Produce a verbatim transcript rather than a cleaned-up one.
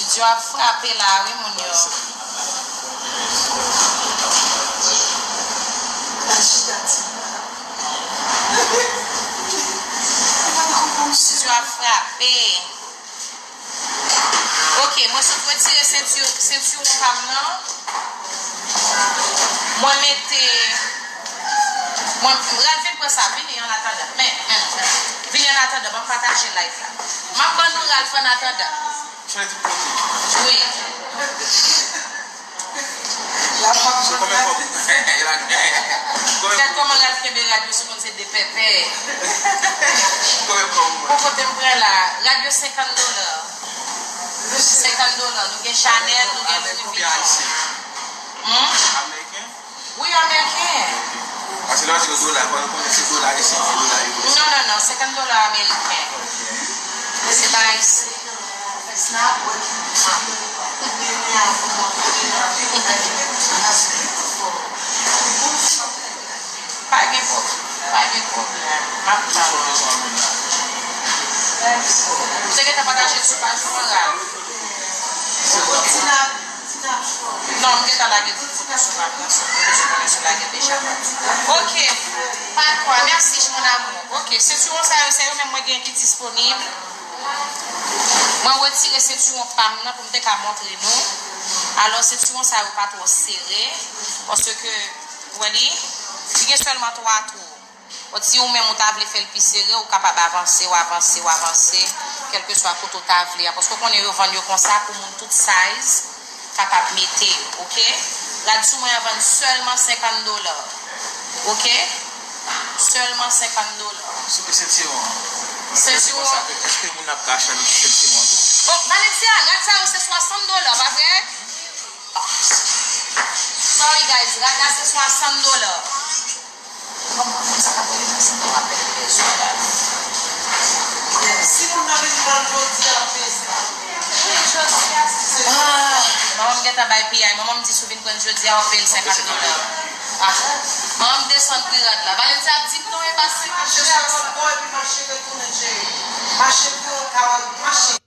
Yo ap frape la wi, moun yo. Yo ap frape. Ok, mwen sot retire senti, sentiwon pa m nan. Mwen mete. Mwen, Ralph vin pran sa, vini an atandan. Men, men, vini an atandan, ban m pataje live la. M ap ban nou Ralph an atandan. Chanje tout kote. Wi. L ap ap jwenn konbyen kòb? Gad kòman Ralph kenbe rad yo sou konn se de pèpè. Konbyen kòb ou wè? Bon, kote m pran la? Rad yo senkant dola. Senkant dola. Nou gen Chanel, nou gen Louis Vuitton. Hmm? Ameriken? Wi, ameriken. Paske lè w di yo dola, fò nou konnen se dola ayisyen oubyen dola ewopeyen. Non, non, non, senkant dola ameriken. Se pa ayisyen. Pa gen pwoblèm, pa gen pwoblèm. M ap tann. Ou te gentan pataje l sou paj ou an, Ralph? Non, m gentan lage tout foto sou paj la, sou foto sou kote sou lage deja. Ok, pa kwa, merci mon amour. Ok, sentiwon sa yo, se yo menm mwen gen ki disponib. Mwen retire sentiwon pa m nan pou m te ka montre nou. Alò, sentiwon sa yo pa twò sere, paske, ou wè li, li gen sèlman twa twou. Bon, si ou menm ou ta vle fè l pi sere, ou kapab avanse, w avanse, w avanse, kèlkeswa kote w ta vle a. Paske w konnen yo vann yo konsa pou moun tout size kapab mete yo, ok? Rad sou mwen an vann sèlman senkant dola, ok? Sèlman senkant dola. Sou ki sentiwon an? Sentiwon. Èske moun ap ka achte sentiwon an tou? Bon, Valencia, rad sa yo se swasant dola, pa vre? Sorry guys, rad la se swasant dola. Kòman moun sa k ap rele nan sante w ap pèdi rezon la? Si moun nan vin pran l jodi a, l ap peye senkant dola. Wi, jodi a, se... Ah, manman m gentan bay piyay. Manman m di si w vin pran l jodi a, w ap peye l senkant dola. Ah, manman m desann pri rad la. Valencia ap di m non, e pa senkant dola. Mache a lòt bò epi mache retounen, cheri. Mache pou yo ka wè, mache.